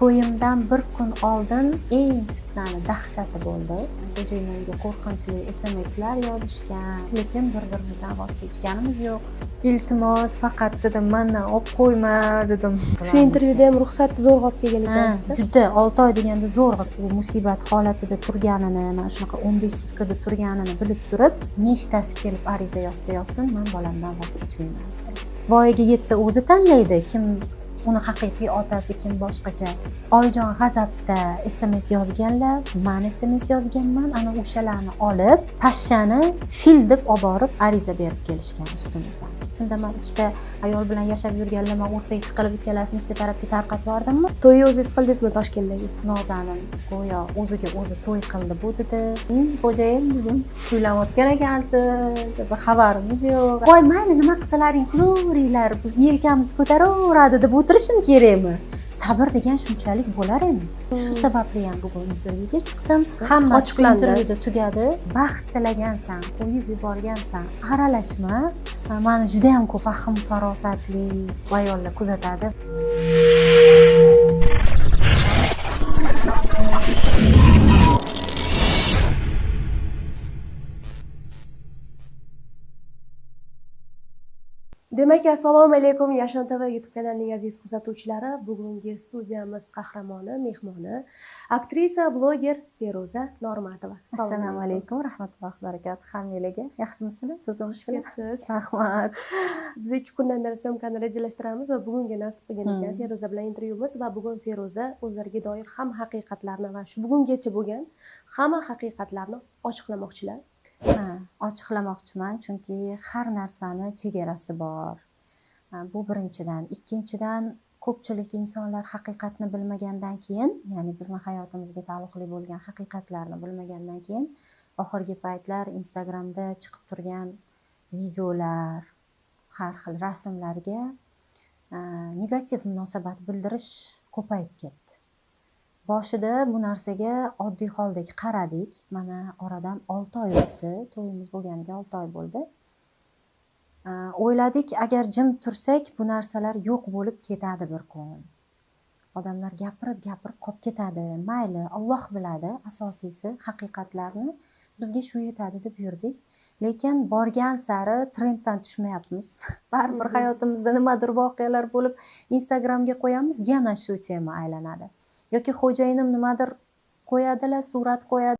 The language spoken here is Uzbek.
To'yimdan bir kun oldin eng fitnani dahshati bo'ldi. Xo'jayinimga qo'rqinchli SMSlar yozishgan, lekin bir-birimizdan voz kechganimiz yo'q. Iltimos, faqat dedim, mandan olib qo'yma dedim. Shu intervyuda ham ruxsatni zo'rg'a olib kelgan Ha, ekansiz. juda 6 oy deganda zo'rg'a u musibat holatida turganini, mana shunaqa 15 sutkada turganini bilib turib, nechtasi kelib ariza yozsa yozsin, man bolamdan voz kechmayman dedim. Voyaga yetsa o'zi tanlaydi, kim uni haqiqiy otasi, kim boshqacha. Oyijon g'azabda SMS yozganlar, man SMS yozganman, ana o'shalarni olib, pashshani fil deb olib borib ariza berib kelishgan ustimizdan. Shunda man ikkita ayol bilan yashab yurganlar, man o'rtaga tiqilib ikkalasini ikkita tarafga tarqatib yubordimmi? To'yni o'zingiz qildingizmi Toshkentdagi? Nozanin go'yo o'ziga o'zi to'y qildi bu dedi. Xo'jayin dedim, uylanayotgan ekansiz, bir xabarimiz yo'q. Voy mayli, nima qilsalaring qilaveringlar, biz yelkamiz ko'taraveradi deb o'tirishim kerakmi? Sabr degan shunchalik bo'lar endi. Shu sababli ham bugun intervyuga chiqdim. Hammasi shu Ochiqlandi. intervyuda tugadi. Baxt tilagansan, qo'yib yuborgansan, aralashma. Mani juda ham ko'p fahm farosatli ayollar kuzatadi. Demak, assalomu alaykum Yashin TV YouTube kanalining aziz kuzatuvchilari. Bugungi studiyamiz qahramoni, mehmoni aktrisa, bloger Feruza Normatova. Assalomu alaykum, rahmatullohi barakatuh hammanglarga. Yaxshimisizlar? Tuzukmisizlar? Siz Rahmat. Biz 2 kundan beri syomkani rejalashtiramiz va bugunga nasib qilgan ekan Feruza bilan intervyumiz va bugun Feruza o'zlariga doir hamma haqiqatlarni va shu bugungacha bo'lgan hamma haqiqatlarni ochiqlamoqchilar. Ha, ochiqlamoqchiman, chunki har narsani chegarasi bor. Ha, bu birinchidan. Ikkinchidan, ko'pchilik insonlar haqiqatni bilmagandan keyin, ya'ni bizni hayotimizga taalluqli bo'lgan haqiqatlarni bilmagandan keyin, oxirgi paytlar Instagramda chiqib turgan videolar, har xil rasmlarga negativ munosabat bildirish ko'payib ketdi. Boshida bu narsaga oddiy holdek qaradik. Mana oradan 6 oy o'tdi. To'yimiz bo'lganiga 6 oy bo'ldi. O'yladik, agar jim tursak, bu narsalar yo'q bo'lib ketadi bir kun. Odamlar gapirib-gapirib qolib ketadi. Mayli, Alloh biladi, asosiysi haqiqatlarni bizga shu yetadi deb yurdik. Lekin borgan sari trenddan tushmayapmiz. Baribir hayotimizda nimadir voqealar bo'lib, Instagramga qo'yamiz, yana shu tema aylanadi. Yoki xo'jayinim nimadir qo'yadilar, surat qo'yadi.